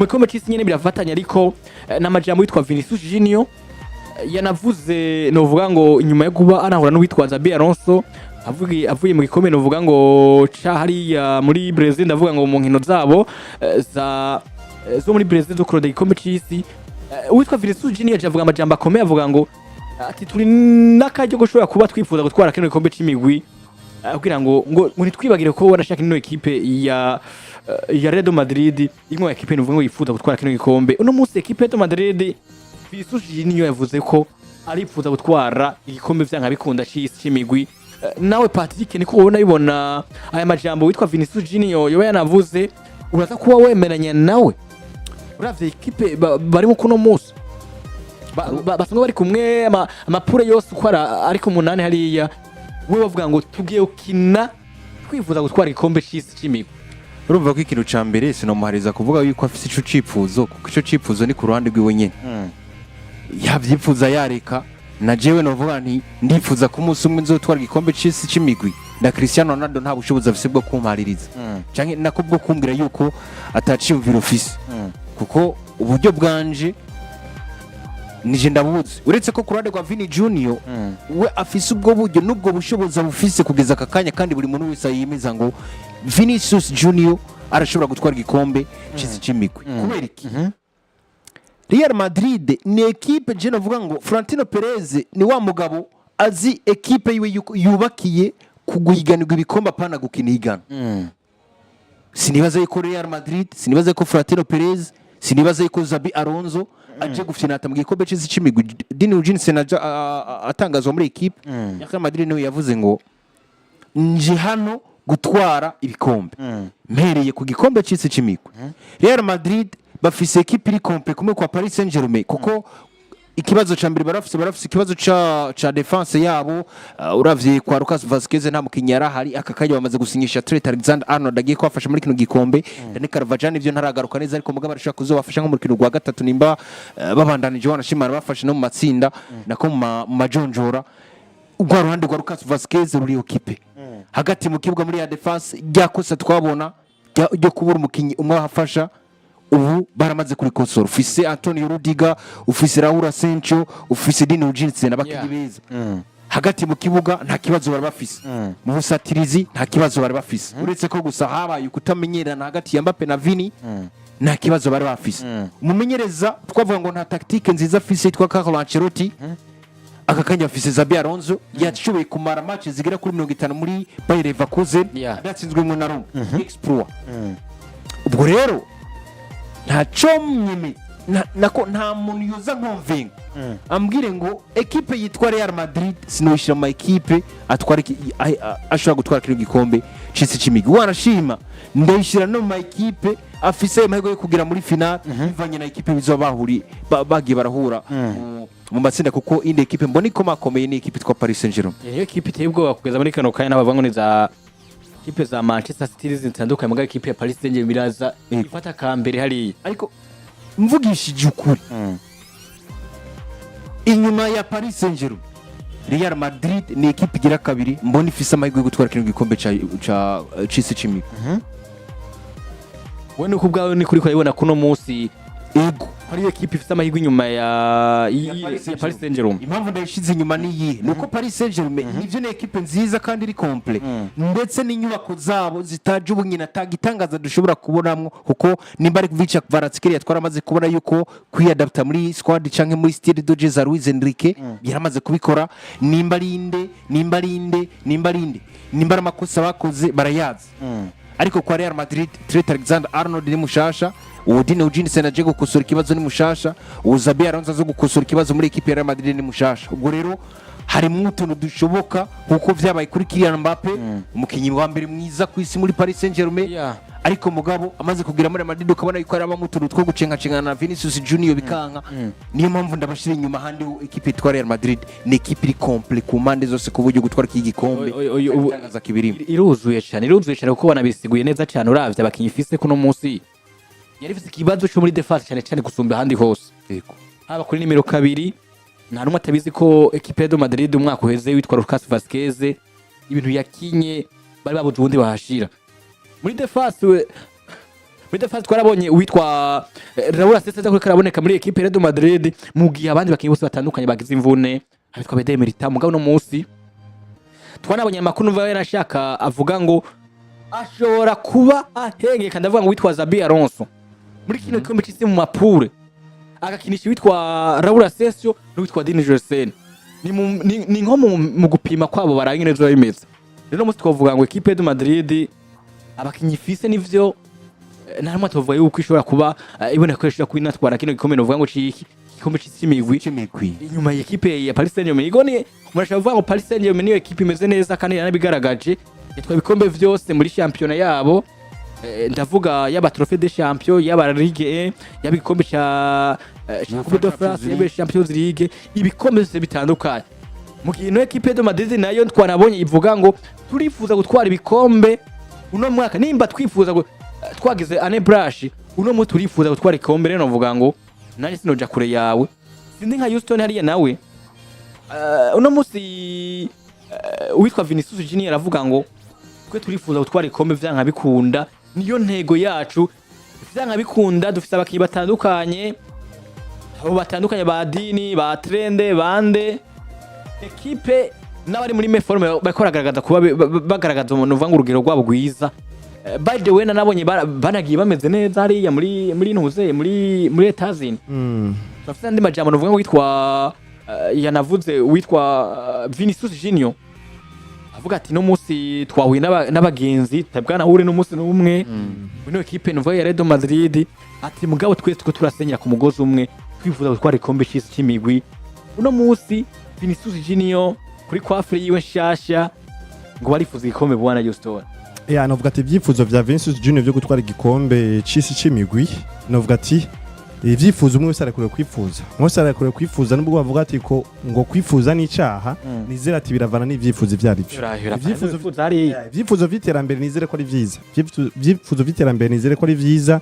Mu gikombe c'isi nyene birafatanya, ariko n'amajambo witwa Vinicius Junior yanavuze, novuga ngo inyuma yo kuba anahura n'uwitwa Xabi Alonso avuye mu gikombe, novuga ngo ca hariya muri Brazil, ndavuga ngo mu nkino zabo za zo muri Brazil zo kurondera igikombe c'isi, uwitwa Vinicius Junior yaje avuga amajambo akomeye, avuga ngo ati turi n'akaryo gushobora kuba twifuza gutwara kino gikombe c'imigwi, kugira ngo ntitwibagire ko wanashaka ino ekipe ya Real Madrid, imwe mu ekipe nuvuga ngo yifuza gutwara kino gikombe. Uno munsi ekipe ya Real Madrid, Vinicius Junior yavuze ko arifuza gutwara igikombe vyanka bikunda c'isi c'imigwi. Nawe Patrick, niko ubona bibona aya majambo witwa Vinicius Junior yoba yanavuze? Uraza kuba wemeranya nawe uravye ekipe barimo kuno munsi, basanzwe bari kumwe, amapure yose uko ari ku munani hariya, we bavuga ngo tugiye gukina twifuza gutwara igikombe c'isi c'imigwi. Urumva ko ikintu ca mbere sinomuhariza kuvuga yuko afise ico cipfuzo, kuko ico cipfuzo ni ku ruhande rwiwe nyene, yavyifuza yareka. Na jewe novuga nti ndifuza ko umunsi umwe nzotwara igikombe c'isi c'imigwi, na Cristiano Ronaldo nta bushobozi afise bwo kumpaririza canke nako bwo kumbwira yuko ataciyumviro ufise, kuko uburyo bwanje nije ndabuzi. Uretse ko ku ruhande rwa Vini Junior, we afise ubwo buryo n'ubwo bushobozi abufise kugeza aka kanya, kandi buri muntu wese yemeza ngo Vinicius Junior arashobora gutwara igikombe c'isi c'imigwi. Kubera iki? Real Madrid ni ekipe je novuga ngo Florentino Perez ni wa mugabo azi ekipe yiwe yuko yubakiye kuguhiganirwa ibikombe, apana gukina higanwa. Sinibaza yuko Real Madrid, sinibaza yuko Florentino Perez, sinibaza yuko Xabi Alonso aje gufinata mu gikombe c'isi c'imigwi. Dean Huijsen aja atangazwa muri ekipe ya Real Madrid, niwe yavuze ngo nje hano gutwara ibikombe, mpereye ku gikombe c'isi c'imigwi. Real Madrid bafise ekipe iri complète kumwe kwa Paris Saint-Germain, kuko ikibazo ca mbere barafise ikibazo ca défense yabo. Uravye kwa Lucas Vazquez nta mukinyi yarahari. Aka kanya bamaze gusinyisha Trent Alexander-Arnold agiye kubafasha muri kino gikombe. Dani Carvajal nivyo ntaragaruka neza, ariko mugabo arashobora kuzobafasha nko mu rukino rwa gatatu nimba babandanije, wanashimana bafashe no mu matsinda, nako mu majonjora. Rwa ruhande rwa Lucas Vazquez ruri occupé hagati mu kibuga muri ya défense, rya kosa twabona ryo kubura umukinyi umwe ahafasha, ubu baramaze kurikosora. Ufise Antonio Rudiger, ufise Raul Asencio, ufise Dean Huijsen, abakinyi beza hagati mu kibuga, nta kibazo bari bafise. Mu busatirizi nta kibazo bari bafise, uretse ko gusa habaye ukutamenyerana hagati ya Mbappe na Vini, nta kibazo bari bafise. Umumenyereza twavuga ngo nta tactique nziza afise yitwa Carlo Ancelotti, aka kanya afise Xabi Alonso yashoboye kumara match zigera kuri 50 muri Bayer Leverkusen adatsinzwemo na rumwe, exploit. Ubwo rero ntaco mweme nako nta muntu yoza nkomvenga ambwire ngo ekipe yitwa Real Madrid sinoyishyira mu ma ekipe atwara ashobora gutwara kino gikombe c'isi c'imigwi. Wanashima ndayishyira no mu ma ekipe afise amahirwe yo kugera muri finale, bivanye na ekipe bizoba bahuri bagiye barahura mu matsinda, kuko indi ekipe mbona ikomakomeye ni ekipe yitwa Paris Saint-Germain. Niyo kipe iteye ubwoba kugeza muri kano kanya. N'abavuga ngo ni za kipe za Manchester City zitandukanye, mugabo ikipe ya Paris Saint-Germain iraza ifata kambere hariya. Ariko mvugishije ukuri, inyuma ya Paris Saint-Germain, Real Madrid ni ekipe igira kabiri mbona ifise amahirwe yo gutwara kino gikombe ca c'isi c'imigwi. We nuko ubwawe ni kuri kurabibona kuno munsi? Ego. Hari ekipe ifite amahirwe inyuma ya Paris Saint-Germain? Impamvu ndayishize inyuma ni iyihe? Ni uko Paris Saint-Germain nivyo ni ekipe nziza kandi iri complète, ndetse n'inyubako zabo zitaje ubu nyine atagitangaza dushobora kubonamwo, kuko nimba ari Khvicha Kvaratskhelia twaramaze kubona yuko kwiyadapta muri squad canke muri style de jeu za Luis Enrique yaramaze kubikora. Nimba ari inde, nimba ari inde, nimba ari inde, nimba ari amakosa bakoze barayazi. Ariko kwa Real Madrid, Trent Alexander-Arnold ni mushasha, uwo Dean Huijsen aje gukosora ikibazo ni mushasha, uwo Xabi Alonso aje gukosora ikibazo muri ekipe ya Real Madrid ni mushasha. Ubwo rero harimo utuntu dushoboka nkuko vyabaye kuri Kylian Mbappe, umukinyi wa mbere mwiza ku isi muri Paris Saint-Germain, ariko mugabo amaze kugira muri Madrid ukabona yuko harabamo utuntu two gucengacengana na Vinicius Junior bikanka. Niyo mpamvu ndabashira inyuma. Handi ekipe yitwa Real Madrid ni ekipe iri complète ku mpande zose, ku buryo gutwara iki gikombe itangaza kibirimo. Iruzuye cyane, iruzuye cyane, kuko banabisiguye neza cyane. Uravye abakinyi ifise kuno munsi, yari ifise ikibazo cyo muri défense cyane cyane gusumba ahandi hose, haba kuri nimero 2. Nta numwe atabizi ko ekipe de Madrid umwaka uheze witwa Lucas Vazquez ibintu yakinye bari babuze ubundi bahashira muri défense. We Muri défense twarabonye uwitwa Raul Asensio aza karaboneka muri équipe Real Madrid, mu gihe abandi bakinyi bose batandukanye bagize imvune, abitwa Eder Militao. Mugabo no munsi twanabonye amakuru numva yarashaka avuga ngo ashobora kuba ahengeka, ndavuga ngo witwa Xabi Alonso muri kino gikombe c'isi mu ma poules agakinisha witwa Raul Asensio n'uwitwa Dean Huijsen. Ni nko mu gupima kwabo baraye ingene bizoba bimeze. Rero musi twavuga ngo équipe de Madrid abakinyi ifise nivyo, nta rumwe tuvuga yuko ishobora kuba iboneka ko ishobora kuba inatwara kino gikombe, novuga ngo ciki gikombe c'isi c'imigwi c'imigwi inyuma y'équipe ya Paris Saint-Germain. Igoni murashobora kuvuga ngo Paris Saint-Germain niyo équipe imeze neza kandi yanabigaragaje, yatwaye ibikombe vyose muri shampiyona yabo. Ndavuga yaba Trophée des Champions, yaba Ligue 1, yaba igikombe ca Coupe de France, yaba Champions League, ibikombe vyose bitandukanye. Mu gihe ino équipe de Madrid nayo twanabonye ivuga ngo turifuza gutwara ibikombe uno mwaka, nimba twifuza twagize année blanche, uno munsi turifuza gutwara ikombe. Rero novuga ngo nanjye sinoja kure yawe, sindi nka Houston hariya nawe. Uno munsi uwitwa Vinicius Junior aravuga ngo twe turifuza gutwara ikombe vyanka bikunda, niyo ntego yacu, vyanka bikunda. Dufise abakinyi batandukanye, abo batandukanye ba Dini, ba Trent, bande équipe n'abari muri méforme bariko baragaragaza kuba bagaragaza umuntu uvuga ngo urugero rwabo rwiza. By the way, nanabonye banagiye bameze neza hariya muri ntuze muri Etazini. Bafite andi majambo nuvuga ngo witwa yanavuze witwa Vinicius Junior avuga ati no munsi twahuye n'abagenzi tutabwanahure n'umunsi n'umwe muri ino équipe nuvuga ya Real Madrid, ati mugabo twese two turasenyera ku mugozi umwe, twifuza gutwara ikombe c'isi c'imigwi. Uno munsi Vinicius Junior kuri coiffure yiwe nshasha ngo barifuza igikombe, bwana Houston. Ya, novuga ati ibyifuzo vya Vinicius Junior byo gutwara igikombe c'isi c'imigwi, novuga ati ibyifuzo umwe wese arekuriwe kwifuza, umwe wese arekuriwe kwifuza, nubwo bavuga ati ko ngo kwifuza ni icaha. Nizera ati biravana n'ivyifuzo ivyo ari byo. Ibyifuzo hariya. Ya, ibyifuzo vy'iterambere nizere ko ari vyiza. Ibyifuzo vy'iterambere nizere ko ari vyiza.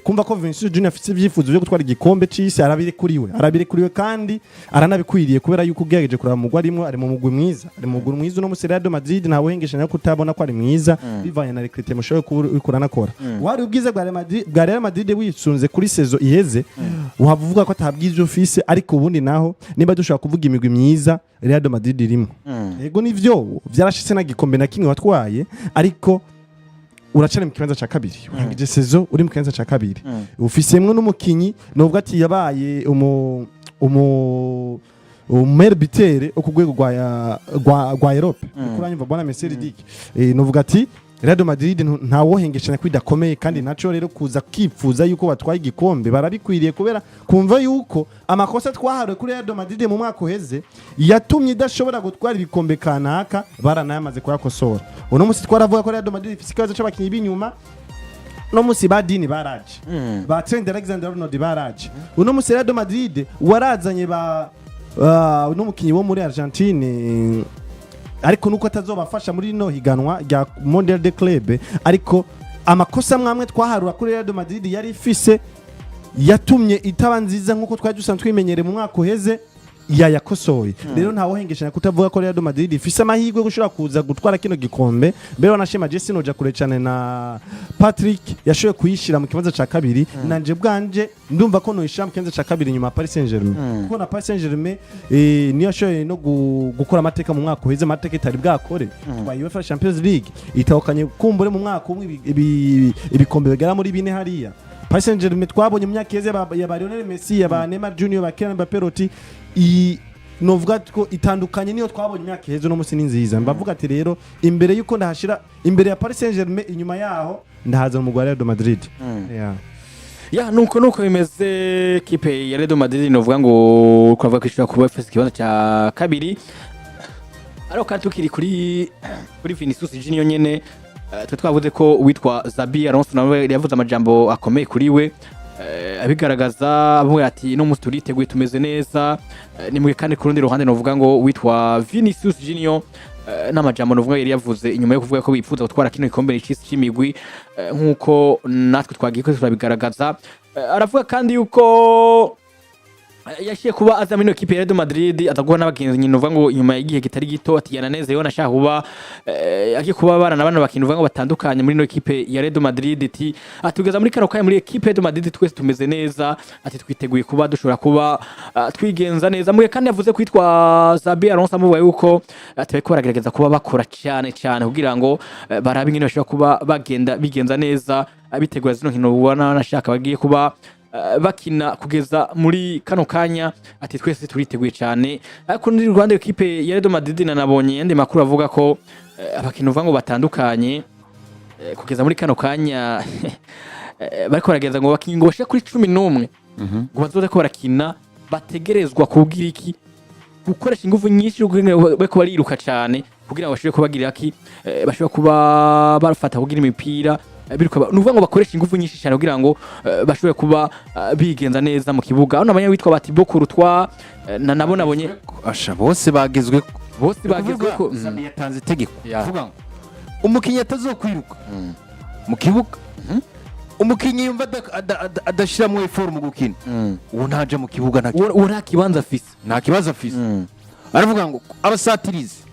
Kumva ko Vinicius Junior afite ibyifuzo byo gutwara igikombe c'isi, arabirekuriwe, arabirekuriwe kandi aranabikwiriye, kubera yuko ugerageje kuraba mugwi arimwo, ari mu mugwi mwiza, ari mu mugwi mwiza uno musi Real Madrid. Ntawe uhengeshanya kutabona ko ari mwiza bivanye na recrutement mushoboye kuba uriko uranakora. Wari ubwiza bwa Real Madrid, bwa Real Madrid wisunze kuri saison iheze, waba uvuga ko atabwiza ufise. Ariko ubundi naho niba dushobora kuvuga imigwi myiza, Real Madrid irimo. Yego nivyo, vyarashitse na gikombe na kimwe watwaye, ariko uracari mu kibanza ca kabiri, urangije saison uri mu kibanza ca kabiri, ufisemwo n'umukinyi novuga ati yabaye umu meilleur buteur wo ku rwego rwa Europe. Uranyumva bwana Messi Dick? Novuga ati Real Madrid ntawohengeshanya ko idakomeye, kandi naco rero kuza kipfuza yuko batwaye igikombe barabikwiriye, kubera kumva yuko amakosa twahawe kuri Real Madrid mu mwaka uheze yatumye idashobora gutwara ibikombe kanaka baranayamaze kuyakosora. Uno musi twaravuga ko Real Madrid ifise ikibazo c'abakinyi b'inyuma. Uno musi ba Dini baraje, ba Trent Alexander-Arnold baraje. Uno musi Real Madrid warazanye ba n'umukinyi wo muri Argentine, ariko nuko atazobafasha muri rino higanwa rya Mondial de Club. Ariko amakosa mwamwe twaharura kuri Real Madrid yari ifise yatumye itaba nziza nkuko twari dusanzwe twimenyereye mu mwaka uheze yayakosoye. Rero ntawohengeshanya kutavuga ko Real Madrid ifise amahirwe yo gushobora kuza gutwara kino gikombe. Mbere wanashima Jesse noja kure cyane na Patrick yashoboye kuyishira mu kibanza ca kabiri. Nanje bwanje ndumva ko noyishira mu kibanza ca kabiri nyuma ya Paris Saint-Germain, kuko na Paris Saint-Germain niyo yashoboye no gukora amateka mu mwaka uheze, amateka itari bwakore, twaye UEFA Champions League itahukanye kumbure mu mwaka umwe ibikombe bigera muri bine hariya. Paris Saint-Germain twabonye mu myaka iheze ya ba Lionel Messi, ya ba Neymar Junior, ba Kylian Mbappé Loti, i novuga ko itandukanye niyo twabonye imyaka iheze. Uno musi ni nziza. Mbavuga ati rero imbere yuko ndahashira imbere ya Paris Saint-Germain, inyuma yaho ndahaza mu mugwi wa Real Madrid. Yeah. Ya, nuko bimeze. Kipe ya Real Madrid novuga ngo twavuga ko ishobora kuba ifise ikibanza cya kabiri. Ariko kandi tukiri kuri Vinicius Junior nyene, twe twavuze ko uwitwa Xabi Alonso nawe yavuze amajambo akomeye kuri we, abigaragaza avuga ati no musi turiteguye, tumeze neza. Nimwe kandi ku rundi ruhande novuga ngo uwitwa Vinicius Junior, n'amajambo novuga yari yavuze inyuma yo kuvuga ko bifuza gutwara kino gikombe c'isi c'imigwi, nk'uko natwe twagiye ko turabigaragaza. Aravuga kandi yuko Yashiye kuba aza muri ino kipe ya Real Madrid, aza guhura n'abagenzi nyine, uvuga ngo inyuma y'igihe kitari gito ati yananezerewe, nashaka kuba agiye kuba abana na bano bakintu uvuga ngo batandukanye muri ino kipe ya Real Madrid. Ati atugeza muri kano kanya muri ekipe ya Real Madrid twese tumeze neza, ati twiteguye kuba dushobora kuba twigenza neza. Mugihe kandi yavuze kwitwa Xabi Alonso, amuvuga yuko ati bariko baragerageza kuba bakora cyane cyane kugira ngo barabe ingene bashobora kuba bagenda bigenza neza, bitegura zino nkino ubona nashaka bagiye kuba bakina. Kugeza muri kano kanya ati twese turiteguye cyane. Ariko muri ruhande ekipe ya Real Madrid nanabonye yandi makuru avuga ko abakintu uvuga ngo batandukanye, kugeza muri kano kanya bariko baragerageza ngo bakinyi ngo bashike kuri 11 ngo bazoze ko barakina, bategerezwa kubwira iki gukoresha ingufu nyinshi kugira ngo bariko bariruka cyane kugira ngo bashobore kubagirira ki bashobore kuba bafata kugira imipira biruka ni ukuvuga ngo bakoresha ingufu nyinshi cyane kugira ngo bashobore kuba bigenza neza mu kibuga. Hano abanya witwa ba Thibaut Courtois na nabo nabonye. Asha bose bagezwe. Bose bagezwe ko. Xabi yatanze itegeko kuvuga ngo umukinnyi atazokwiruka mu kibuga, umukinnyi yumva adashyiramo effort mu gukina, uwo ntaja mu kibuga, nta Uwo nta kibanza afise. Nta kibazo afise. Aravuga ngo abasatirizi,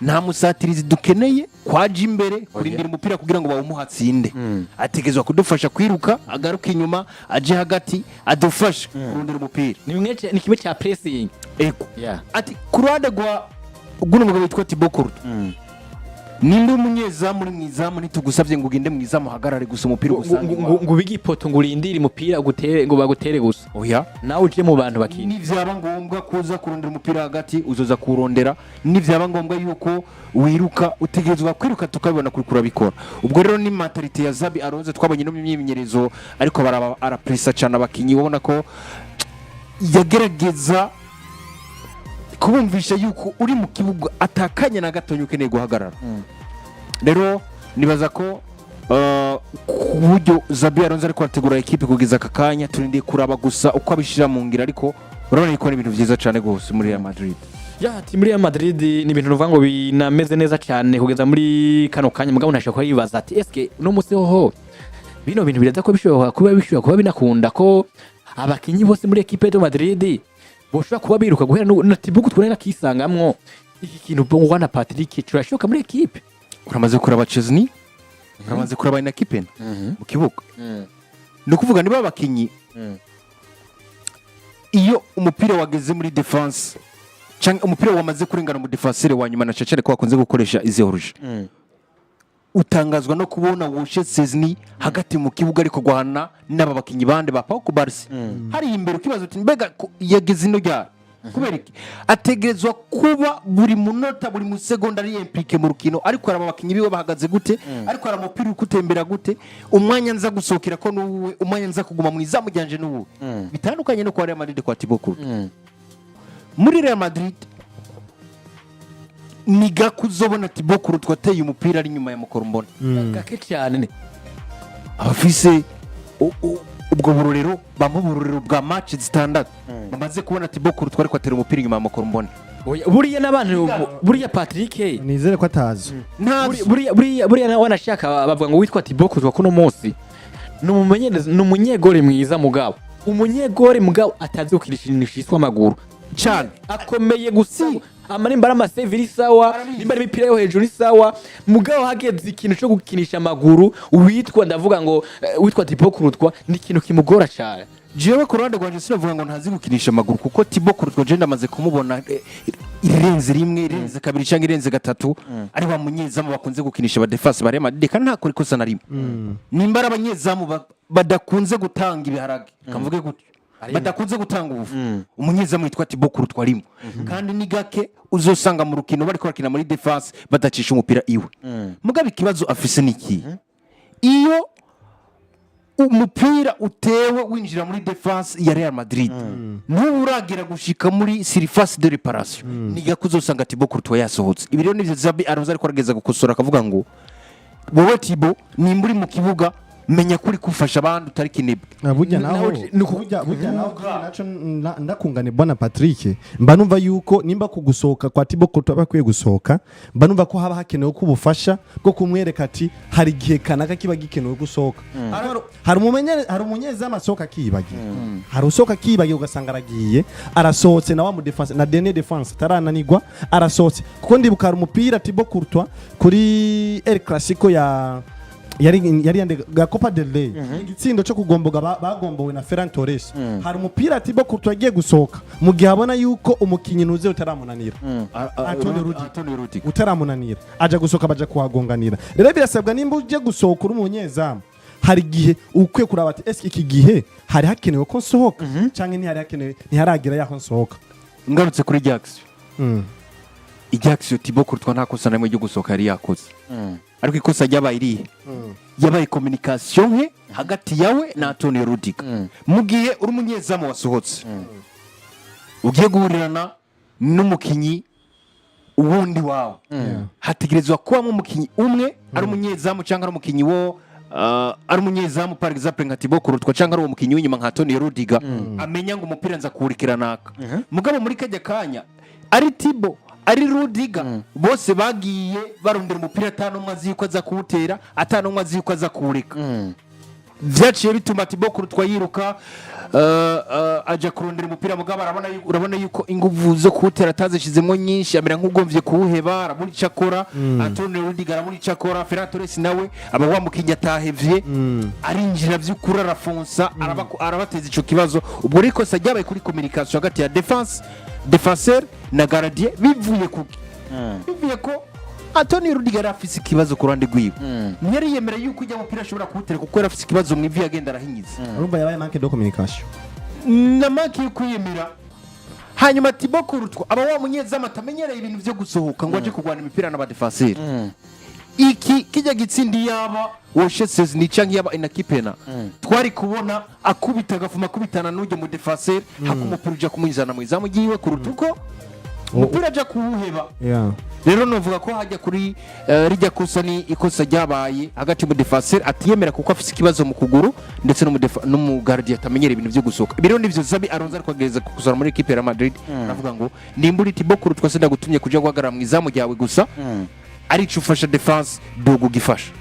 nta musatirizi dukeneye kwaja imbere kurindira umupira kugira ngo bawumuhe atsinde. Ategerezwa kudufasha kwiruka, agaruka inyuma, aje hagati, adufashe kurondera umupira. Ni bimwe ni kimwe cya pressing. Ego. Ati ku ruhande rwa guno mugabo witwa Thibaut Courtois, nimba umunyezamu uri mu izamu, ntitugusabye ngo ugende mu izamu uhagarare gusa umupira ugusange iwawe. Ngo ubige ipoto, ngo urindire umupira ugutere, ngo bagutere gusa. Oya. Nawe uje mu bantu bakina. Nivyaba ngombwa kuza kurondera umupira hagati, uzoza kuwurondera. Nivyaba ngombwa yuko wiruka, utegerezwa kwiruka, tukabibona kuri kurabikora. Ubwo rero ni mentalité ya Xabi Alonso twabonye no mu myimenyerezo, ariko baraba arapressa cyane abakinyi, ubona ko yagerageza kubumvisha yuko uri mu kibuga atakanya na gatonya ukeneye guhagarara. Rero nibaza ko ku buryo Xabi Alonso ariko arategura ekipe kugeza aka kanya, turindiye kuraba gusa uko abishyira mu ngiro, ariko urabona ko ari ibintu byiza cyane rwose muri Real Madrid. Ya, ati muri Real Madrid ni ibintu nuvuga ngo binameze neza cyane kugeza muri kano kanya. Mugabo ntashobora kuba yibaza ati eske uno munsi hoho bino bintu biraza ko bishobora kuba binakunda ko abakinyi bose muri ekipe de Madrid boshobora kuba biruka guhera na Thibaut Courtois nakisangamwo iki kintu Bwana Patrick, kirashoboka muri ekipe? Uramaze kuraba Szczesny, uramaze kuraba Inaki Pena mu kibuga. Ni ukuvuga niba abakinyi iyo umupira wageze muri défense cyangwa umupira wamaze kurengana mu défenseur wa nyuma, na cecere ko bakunze gukoresha izi hors-jeu, utangazwa no kubona Wojciech Szczesny hagati mu kibuga ariko guhana n'aba bakinyi bande ba Pau Cubarsi hari imbere, ukibaza uti mbega yageze ino ryari? Kubera iki? Ategerezwa kuba buri munota, buri musegonda ari impliqué mu rukino, ariko araba abakinyi biwe bahagaze gute, ariko araba umupira uri gutembera gute, umwanya nza gusohokera ko nuwuwe, umwanya nza kuguma mu izamu ryanje nuwuwe. Bitandukanye no kwa Real Madrid kwa Thibaut Courtois. Muri Real Madrid ni gake uzobona Thibaut Courtois ateye umupira ari inyuma ya Mukorombona. Gake cyane ni. Abafise ubwo burorero, bampa uburorero bwa match zitandatu bamaze kubona Thibaut Courtois ariko atera umupira inyuma ya Mukorombona. Oya, buriya n'abantu, buriya Patrick Nizere ko atazi. Ntazi. Buriya nawe wanashaka bavuga ngo witwa Thibaut Courtois kuno munsi ni umumenyereza, ni umunyegore mwiza, mugabo umunyegore mugabo atazi gukinisha ikintu cyitwa amaguru. Cyane. Akomeye gusa ama nimba ari ama save iri sawa, nimba ari imipira yo hejuru sawa, mugabo hageze ikintu cyo gukinisha amaguru, witwa ndavuga ngo witwa Thibaut Courtois ni ikintu kimugora cyane. Jewe ku ruhande rwanje sinavuga ngo ntazi gukinisha amaguru, kuko Thibaut Courtois je ndamaze kumubona irenze rimwe, irenze kabiri cyangwa irenze gatatu, ari wa munyezamu bakunze gukinisha aba défense ba Real Madrid, kandi ntakora ikosa na rimwe. Nimba ari abanyezamu badakunze gutanga ibiharage, kamvuge gutyo, badakunze gutanga ubufu, umunyezamu witwa Thibaut Courtois arimo. Kandi ni gake uzosanga mu rukino bariko bakina muri défense badacisha umupira iwe. Mugabo ikibazo afise ni iki? Iyo umupira utewe winjira muri défense ya Real Madrid, n'ubu uragera gushika muri surface de réparation, ni gake uzosanga Thibaut Courtois yasohotse. Ibi rero nivyo Xabi Alonso ariko arageza gukosora, akavuga ngo wowe Thibaut nimba uri mu kibuga Menya ko uri kufasha abandi, utari kinebwe. Ah, burya naho burya naho naco ndakungane, bwana Patrick. Mba numva yuko nimba kugusohoka kwa Thibaut Courtois bakwiye gusohoka, mba numva ko haba hakenewe ko ubufasha bwo kumwereka ati hari igihe kanaka kiba gikenewe gusohoka. Hari umunyezamu asohoka akiyibagira, hari usohoka akiyibagira, ugasanga aragiye, arasohotse na wa mu défense na dernier défense atarananirwa, arasohotse. Kuko ndibuka hari umupira Thibaut Courtois kuri El Clasico ya yari yande ga Copa del Rey, igitsindo cyo kugomboga bagombowe na Ferran Torres. Hari umupira Thibaut Courtois agiye gusohoka mu gihe abona yuko umukinyi ntuze utaramunanira, Antonio Rudiger. Antonio Rudiger. Utaramunanira, aja gusohoka, baja kuhagonganira. Rero birasabwa, nimba uje gusohoka uri umunyezamu, hari igihe ukwiye kuraba ati: "Ese iki gihe hari hakenewe ko nsohoka canke ntihari hakenewe, ntiharagira yaho nsohoka?" Ngarutse kuri Jackson, Jackson, Thibaut Courtois nta kosa na rimwe ryo gusohoka yari yakoze, ariko ikosa ryabaye irihe? Yabaye communication nke hagati yawe na Antonio Rudiger. Mu gihe uri umunyezamu wasohotse, ugiye guhurirana n'umukinyi wundi wawe, hategerezwa kubamo umukinyi umwe ari umunyezamu cyangwa ari umukinyi wo ari umunyezamu, par exemple nka Thibaut Courtois, cyangwa ari uwo mukinyi w'inyuma nka Antonio Rudiger, amenya ngo umupira nza kuwurikira naka. Mugabo muri kajya kanya, ari Thibaut, ari Rudiger, bose bagiye barondera umupira, atanu umwe azi yuko aza kuwutera, atanu umwe azi yuko aza kuwureka. Vyaciye bituma Thibaut Courtois yiruka, aja kurondera umupira, mugabo arabona urabona yuko inguvu zo kuwutera atazishizemo nyinshi, amera nk'ugomvye kuwuheba, arabura ico akora. Antonio Rudiger arabura ico akora. Ferran Torres nawe aba wa mukinyi atahevye, arinjira vy'ukuri, arafonsa, arabateza ico kibazo. Ubwo rero ikosa ryabaye kuri communication hagati ya défense, défenseur na gardien, bivuye kuki? Bivuye ko Antonio Rudiger yari afise ikibazo ku ruhande rwiwe, ntiyari yemera yuko ujya mupira ashobora kuwutera, kuko yari afise ikibazo mu ivi, yagenda arahinyiza. Urumva yabaye manque de communication. Na manque yo kwiyemera. Hanyuma Thibaut Courtois aba wa munyezamu atamenyereye ibintu byo gusohoka ngo aje kurwana imipira n'abadefenseri. Iki kijya gitsindi, yaba Wojciech Szczesny canke yaba Inaki Pena, twari kubona akubita agafuma, akubitana n'ujya mu défenseur, hako umupira uja kumwinjana mu izamu ryiwe kuruta uko umupira aja kuwuheba. Rero novuga ko hajya kuri rijya kosa ni ikosa ryabaye hagati mu défenseur atiyemera kuko afise ikibazo mu kuguru, ndetse n'umugardien atamenyera ibintu byo gusohoka. Ibi rero nivyo Xabi Alonso ariko agerageza gukosora muri équipe ya Real Madrid. Aravuga ngo nimba uri Thibaut Courtois, sindagutumye kuja guhagarara mu izamu ryawe gusa, arico ufasha défense, dugu gifasha.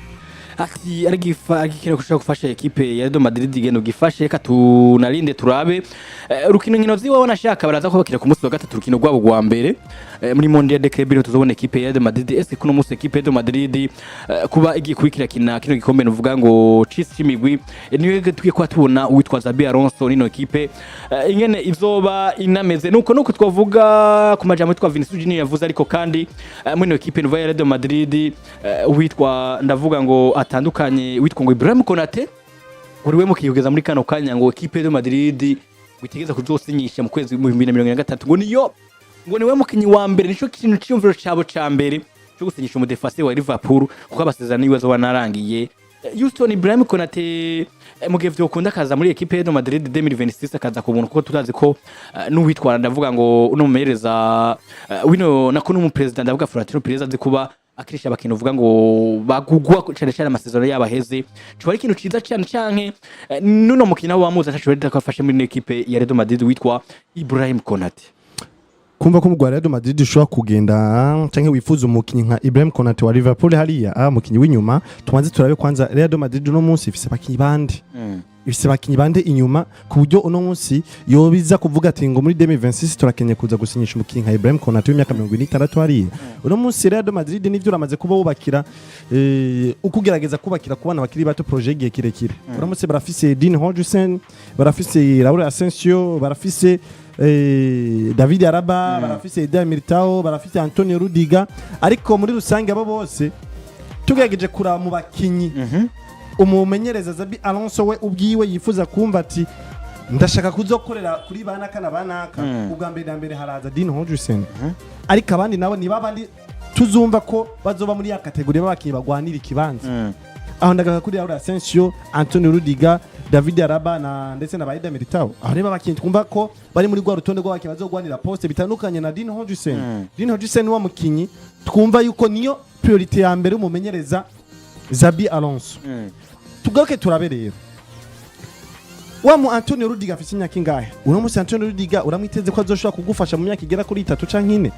Ati arigifa arigikene kushaka gufasha équipe ya Real Madrid, igenda ugifashe. Reka tunarinde turabe urukino, nkino ziwe nashaka baraza kubakira ku munsi wa gatatu, urukino rwabo rwa mbere muri Mondial de Club. Tuzobona équipe ya Real Madrid. Ese kuno munsi équipe ya Real Madrid kuba igiye kubikira kina kino gikombe, nuvuga ngo cisi c'imigwi, niyo tugiye kuba tubona uwitwa Xabi Alonso nino équipe ingene izoba inameze. Nuko twavuga ku majambo yitwa Vinicius Junior yavuze, ariko kandi muri ino équipe nuva ya Real Madrid, uwitwa, ndavuga ngo atandukanye, witwa ngo Ibrahim Konate, uri we mukiye kugeza muri kano kanya ngo équipe de Madrid witegeza kuzosinyisha mu kwezi mu 2023, ngo niyo, ngo niwe mukinyi wa mbere, nico kintu cyumviro cabo ca mbere cyo gusinyisha umudefenseur wa Liverpool, kuko amasezerano yiwe azoba narangiye. Houston Ibrahim Konate, mu gihe vyokunda akaza muri équipe de Madrid 2026, akaza ku buntu, kuko turazi ko n'uwitwara, ndavuga ngo uno mumenyereza wino, nako n'umupresident, ndavuga Florentino Perez, azi kuba akirisha abakintu, uvuga ngo bagugwa cyane cyane amasezerano yabo aheze, coba ari ikintu ciza cyane, canke nuno mukino wamuza ataco ko afashe muri équipe ya Real Madrid witwa Ibrahim Konate. Kumva ko umugwi wa Real Madrid ushobora kugenda canke wifuza umukinyi nka Ibrahim Konate wa Liverpool hariya, umukinyi w'inyuma, tubanze turabe kwanza Real Madrid uno munsi ifise abakinyi bande, ifise abakinyi bande inyuma, ku buryo uno munsi yobiza kuvuga ati ngo muri 2026 turakenye kuza gusinyisha umukinyi nka Ibrahim Konate w'imyaka 46 hariya. Uno munsi Real Madrid nivyo uramaze kuba wubakira, ukugerageza kubakira ku bana bakiri bato projet y'igihe kirekire. Uramutse barafise Dean Huijsen, barafise Raul Asensio, barafise David Alaba, barafise Eder Militao, barafise Antonio Rudiger, ariko muri rusange abo bose tugerageje kuraba mu bakinyi umumenyereza Xabi Alonso we ubwiwe yifuza kumva ati ndashaka kuzokorera kuri banaka na banaka, ubwa mbere na mbere haraza Dean Huijsen, ariko abandi nabo ni babandi tuzumva ko bazoba muri ya catégorie b'abakinyi bagwanira ikibanza. Aho ndagaruka kuri Raul Asensio, Antonio Rudiger, David Alaba na ndetse na ba Eder Militao. Aho rero abakinyi twumva ko bari muri rwa rutonde rw'abakinyi bazogwanira poste, bitandukanye na Dean Huijsen. Dean Huijsen wa mukinyi twumva yuko niyo priorité ya mbere umumenyereza Xabi Alonso. Tugaruke turabe rero wa mu Antonio Rudiger afise imyaka ingahe uno munsi? Antonio Rudiger uramwiteze ko azoshobora kugufasha mu myaka igera kuri 3 canke 4?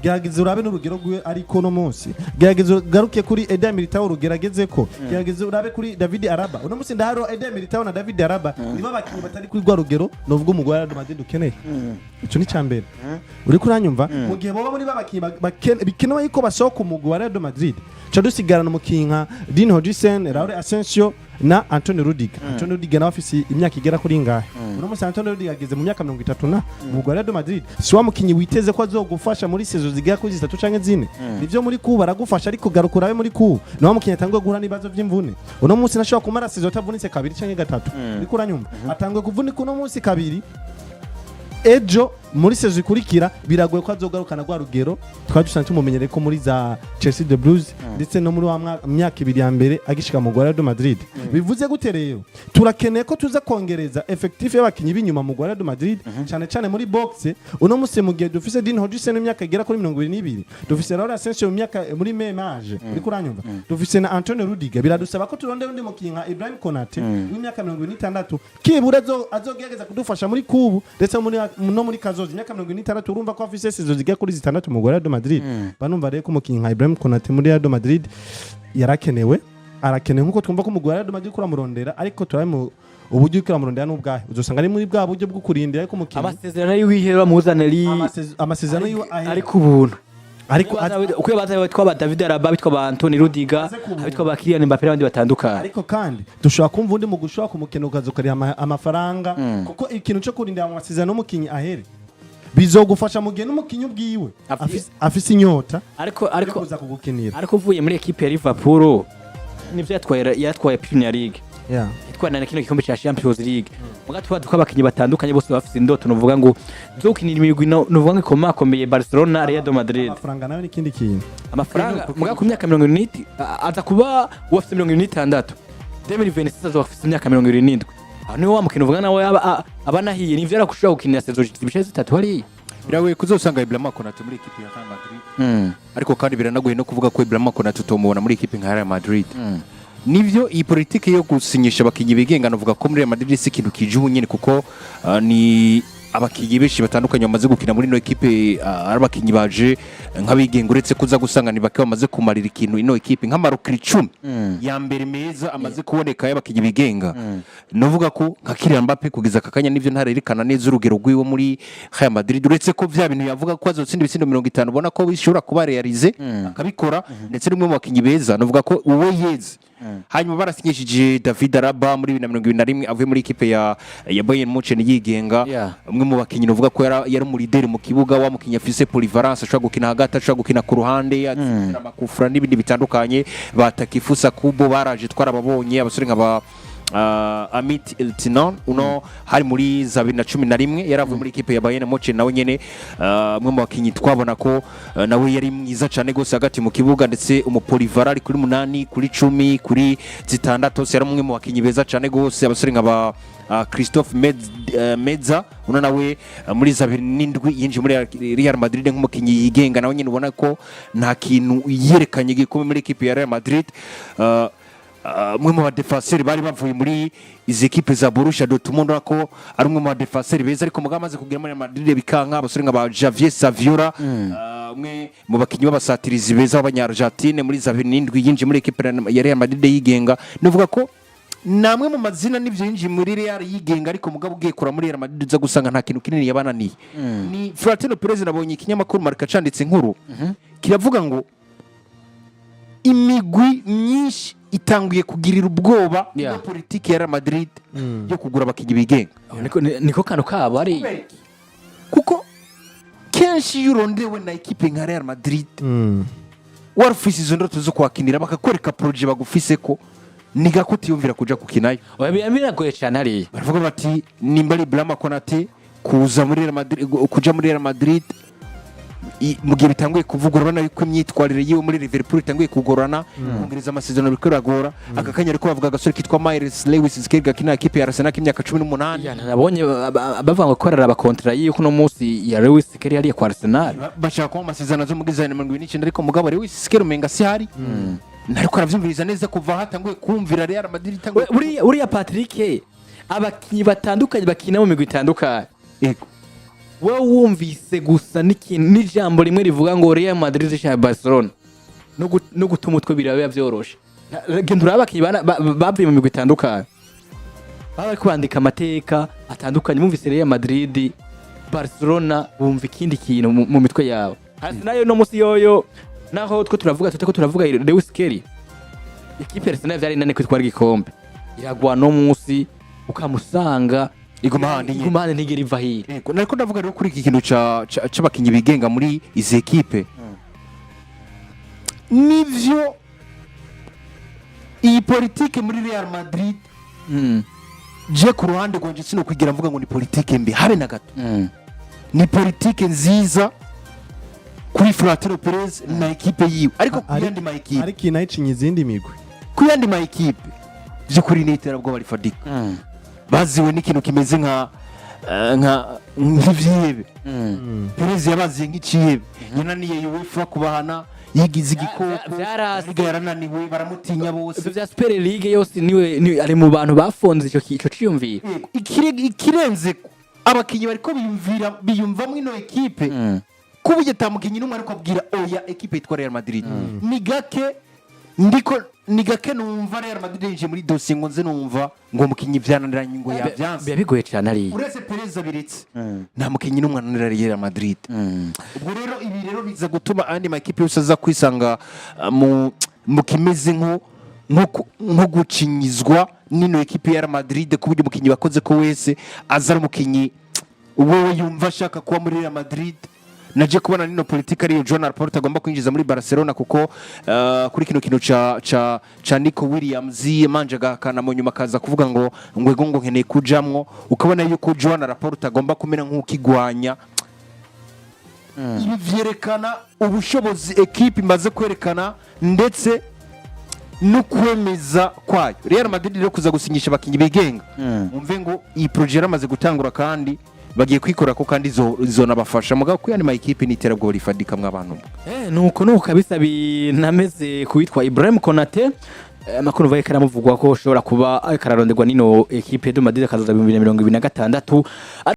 Gerageza urabe n'urugero rwiwe ariko no munsi. Gerageza ugaruke kuri Eder Militao, rugerageze ko gerageza urabe kuri David Alaba. Uno munsi ndaharo Eder Militao na David Alaba nibo abakinyi batari kuri rwa rugero novuga umugwi wa Real Madrid ukeneye. Ico ni cambere. Uriko uranyumva? Mu gihe boba muri babakinyi bikenewe yuko basohoka umugwi wa Real Madrid, ca dusigarana umukinyi nka Dean Huijsen, Raul Asensio na Antonio Rudiger. Antonio Rudiger nawe afise imyaka igera kuri ingahe uno munsi? Antonio Rudiger ageze mu myaka 30 na umugwi wa Real Madrid si wa mukinyi witeze ko azogufasha muri saison zigera kuri 3 canke 4. Nivyo, muri kubu baragufasha, ariko garuka urabe muri kubu ni wa mukinyi atanguye guhura n'ibibazo vy'imvune. Uno munsi nashobora kumara saison atavunitse kabiri canke gatatu. Uriko uranyumva? Atanguye kuvunika uno munsi kabiri, ejo muri saison ikurikira biragoye ko azogarukana rwa rugero twari dusanzwe tumumenyereye ko muri za Chelsea the Blues, ndetse no muri wa myaka 2 ya mbere agishika mu Real Madrid. Bivuze gute rero? Turakeneye ko tuza kongereza effectif y'abakinyi b'inyuma mu Real Madrid, cyane cyane muri box. Uno musi mu gihe dufise Dean Huijsen imyaka igera kuri 22, dufise Raul Asensio mu myaka muri même âge, uriko uranyumva, dufise na Antonio Rudiger, biradusaba ko turondera undi mukinyi nka Ibrahim Konate w'imyaka 26, kibura azogerageza kudufasha muri kubu ndetse no muri kazoza. Imyaka 26, urumva ko afise saison zigera kuri 6 mu Real Madrid. Banumva rero ko umukinyi nka Ibrahim Konate muri Real Madrid yarakenewe, arakenewe nkuko twumva ko umugwi wa Real Madrid kuramurondera, ariko turabe mu uburyo uriko uramurondera n'ubwahe uzosanga ari muri bwa buryo bwo kurindira, ariko umukinyi Amasezerano y'uwihera muzane ari amasezerano yiwe ahera. Ari ku buntu. Ariko Uko baza bitwa ba David Alaba, bitwa ba Anthony Rudiger, Aze ku buntu. bitwa ba Kylian Mbappe n'abandi batandukanye. Ariko kandi dushobora kumva undi mugwi ushobora kumukena ukaza ukariha amafaranga, kuko ikintu cyo kurindira mu masezerano y'umukinyi ahere bizogufasha mu gihe n'umukinyi ubwiwe afise inyota ariko yo ariko kuza kugukinira. Ariko uvuye muri ekipe ya Liverpool, nivyo yatwaye Premier League, yatwaye na kino gikombe cya Champions League, muga tuba duko abakinyi batandukanye bose bafise indoto novuga ngo zo gukinira imigwi novuga ngo ikomakomeye, Barcelona, Real Madrid. Amafaranga nayo ni ikindi kintu. Amafaranga muga ku myaka 70 aza kuba uwafise 76, 2026 azoba afise imyaka 77. Aho niwe wa mukino uvuga nawe aba anahiye, nivyo yarakushobora gukinira saison ibice 3 hariya. Biragoye kuzosanga Ibrahima Konate muri ekipe ya Real Madrid, ariko kandi biranagoye no kuvuga ko Ibrahima Konate utomubona muri ekipe nka Real Madrid. Nivyo, iyi politiki yo gusinyisha abakinyi bigenga navuga ko muri Real Madrid si ikintu kije ubu nyene, kuko ni abakinyi benshi batandukanye bamaze gukina muri ino ekipe ari abakinyi baje nk'abigenga, uretse kuza gusanga ni bake bamaze kumarira ikintu ino ekipe nk'ama recrues 10 ya mbere meza amaze kuboneka y'abakinyi bigenga. Novuga ko nka Kylian Mbappe kugeza aka kanya nivyo ntarerekana neza urugero rwiwe muri Real Madrid, uretse ko vya bintu yavuga ko azotsinda ibitsindo 50 ubona ko bishobora kuba réalisé akabikora, ndetse n'umwe mu bakinyi beza novuga ko uwo yeze. Hanyuma barasinyishije David Alaba muri 2021 avuye muri ekipe ya Bayern Munchen yigenga, umwe mu bakinyi novuga ko yari umu leader mu kibuga, wa mukinyi afise polyvalence, ashobora gukina hagati, ashobora gukina ku ruhande, atsinda amakufra n'ibindi bitandukanye. Ba Takefusa Kubo baraje twarababonye, abasore nka ba Amit Eltinan uno hari muri za 2011 yaravuye muri ekipe ya Bayern Munchen, nawe nyene umwe mu bakinyi twabona ko nawe yari mwiza cyane gose hagati mu kibuga, ndetse umu polyvalent ari kuri 8, kuri 10, kuri 6, yari umwe mu bakinyi beza cyane gose. Abasore nka ba Christophe Meza uno nawe muri za 2007 yinjiye muri Real Madrid nk'umukinyi yigenga, nawe nyine ubona ko nta kintu yerekanye gikomeye muri ekipe ya Real Madrid. Umwe mu ba défenseurs bari bavuye muri izi ekipe za Borussia Dortmund, urabona ko ari umwe mu ba défenseurs beza, ariko mugabo amaze kugera muri Real Madrid bikanka. Abasore nka ba Javier Saviola, umwe mu bakinyi b'abasatirizi beza b'abanya-Argentine, muri za 2007 yinjiye muri ekipe ya Real Madrid yigenga. Nuvuga ko namwe mu mazina n'ivyo yinjiye muri Real yigenga, ariko mugabo ugiye kura muri Real Madrid uza gusanga nta kintu kinini yabananiye. Ni Florentino Perez, nabonye ikinyamakuru Marca canditse inkuru kiravuga ngo imigwi myinshi itanguye kugirira ubwoba ino politiki ya Real Madrid yo kugura abakinyi bigenga. Niko kantu kabo ari. Kuko kenshi iyo urondewe na ekipe nka Real Madrid, warufise izo ndoto zo kuhakinira, bakakwereka projet bagufise ko ni gako utiyumvira kuja gukinayo. Oya, biragoye cyane hariya. Baravuga bati nimba ari Ibrahima Konate kuza muri Real Madrid, kuja muri Real Madrid mu gihe bitanguye kuvuga, urabona yuko imyitwarire yiwe muri Liverpool itanguye kugorana, kongereza amasezerano biriko biragora. Aka kanya ariko bavuga agasore kitwa Myles Lewis Skelly gakina ekipe ya Arsenal k'imyaka 18. Ya, nabonye bavuga ngo korera aba contrat yiwe kuno munsi ya Lewis Skelly hariya kwa Arsenal. Bashaka kuba amasezerano zo muri za 29, ariko mugabo Lewis Skelly umenga si hari. Nariko aravyumviriza neza kuva hatanguye kumvira Real Madrid itanguye. Buriya Patrick, abakinyi batandukanye bakina mu migwi itandukanye, wowe wumvise gusa n'ikintu n'ijambo rimwe rivuga ngo Real Madrid cyangwa Barcelona, no guta umutwe biraba byoroshe. Genda urabe abakinyi bavuye mu migwi itandukanye baba bariko bandika amateka atandukanye. Bumvise Real Madrid, Barcelona, bumva ikindi kintu mu mitwe yabo. Arsenal no musi yoyo, naho twe turavuga tutako turavuga Lewis Kelly, ikipe ya Arsenal vyari inane kwitwara igikombe, iragwa no musi ukamusanga Iguma handi nyene. Iguma handi, ntigera iva hira. Yego, nariko ndavuga rero kuri iki kintu c'abakinyi bigenga muri izi ekipe. Nivyo, iyi politike muri Real Madrid, je ku ruhande rwanje sinokwigira mvuga ngo ni politike mbi, habe na gato. Ni politike nziza kuri Florentino Perez na ekipe yiwe, ariko ku yandi ma ekipe, ariko iyi nayo icinya izindi migwi. Ku yandi ma ekipe by'ukuri ni iterabwoba rifadika. Baziwe n'ikintu kimeze nk'ivyihebe. Perez yabaziye nk'icihebe, yananiye UEFA kubahana, yigize igikoko. Vyarase. Liga yarananiwe, baramutinya bose. Ivyo vya Super League yose niwe ari mu bantu bafonze ico ciyumviro. Yego, ikirenze ko abakinyi bariko biyumvira, biyumvamwo ino ekipe, kuba ata mukinyi n'umwe ariko abwira oya ekipe yitwa Real Madrid. Ni gake ndiko, ni gake numva Real Madrid yinjiye muri dosiye ngo nze numva ngo umukinyi vyananiranye, ngo yavyanse. Biba bigoye cane ariya. Uretse Perez abiretse, nta mukinyi n'umwe ananira Real Madrid. Ubwo rero ibi rero biza gutuma andi makipe yose aza kwisanga mu kimeze nko gucinyizwa n'ino ekipe ya Real Madrid, ku buryo umukinyi bakoze ko wese aza ari umukinyi wewe yumva ashaka kuba muri Real Madrid. Naje kubona nino politike ariyo Joan Laporta agomba kwinjiza muri Barcelona, kuko kuri kino kintu ca Nico Williams manje agahakana, mu nyuma akaza kuvuga ngo ego, ngo nkeneye kujamwo. Ukabona yuko Joan Laporta agomba kumera nk'ukigwanya. Ibi vyerekana ubushobozi ekipe imaze kwerekana ndetse no kwemeza kwayo. Real Madrid rero kuza gusinyisha abakinyi bigenga, umve ngo iyi projet yaramaze gutangura kandi bagiye kwikora ko kandi izonabafasha. Mugabo ku yandi ma ekipe ni iterabwoba rifadika mw'abantu. Nuko kabisa binameze kuwitwa Ibrahim Konate. Amakuru vaye karamuvugwa ko ushobora kuba ariko araronderwa nino ekipe de Madrid, akazoza 2026.